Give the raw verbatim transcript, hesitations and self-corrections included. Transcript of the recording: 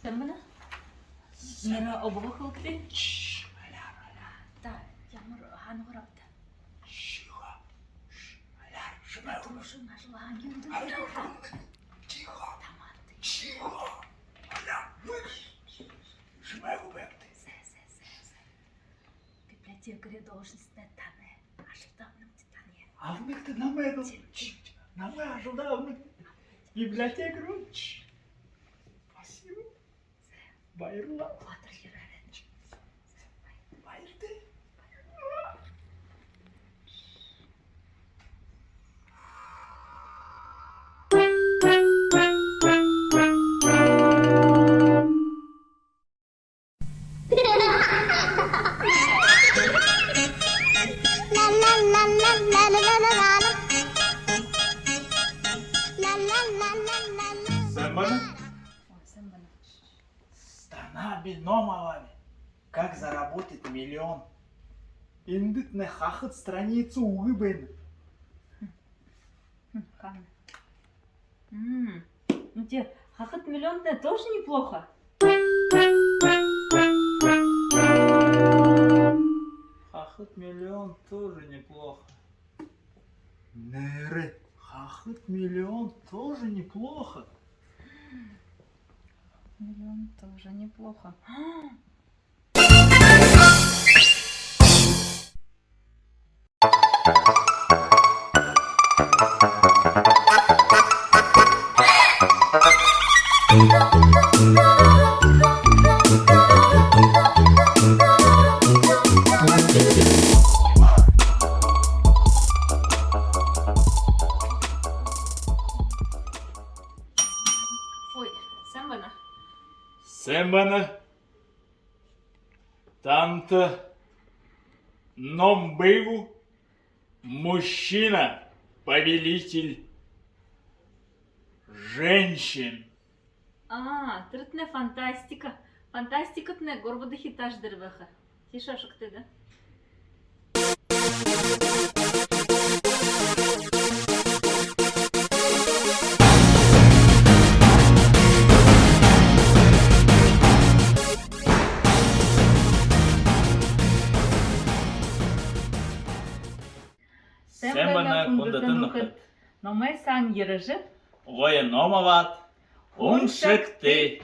Сайн байна. Нэрэ обогоо хэлэгты. Шш, аляар, аляар. Та ямар һанаагаар абта? Шиха. Шш, аляар, шимай. Тиимэ шэнги ажал һанаан юм даа. Тихо. Тамаан. Шиха. Аляар. Шимай гү бэбтэ? Зэ, зэ, зэ, зэ. Библиотекарь должность танай. Ажалда абанагты танай. Абанагты намайе. Тиимэ, тиимэ. Намайе ажалда абанагты. Библиотекарь. Спасибо. Баярлаа. Баатар ерээ. Баяртай. Сайн байна. Ой, сайн байна. Танаа би ном абааб. Как заработать миллион. Эндэтнай хахад страница үгы байна. Хм, хана. М, ну те, хахад миллионтнай тоже неплохо. Хахад миллион тоже неплохо. Нээрээ, хахад миллион тоже неплохо. Миллион тоже неплохо. Ой, сайн байна. Сайн байна. Танда ном бии гү? Мужчина, повелитель женщин. А, тэрэтнай фантастика. Фантастикатнай гурбадахи этаж дээрэ байха. Тиишээ ошогты даа. Сайн байна, хүндэтэ нүхэд. Номой сан ерэжэ, гоё ном абаад уншагты.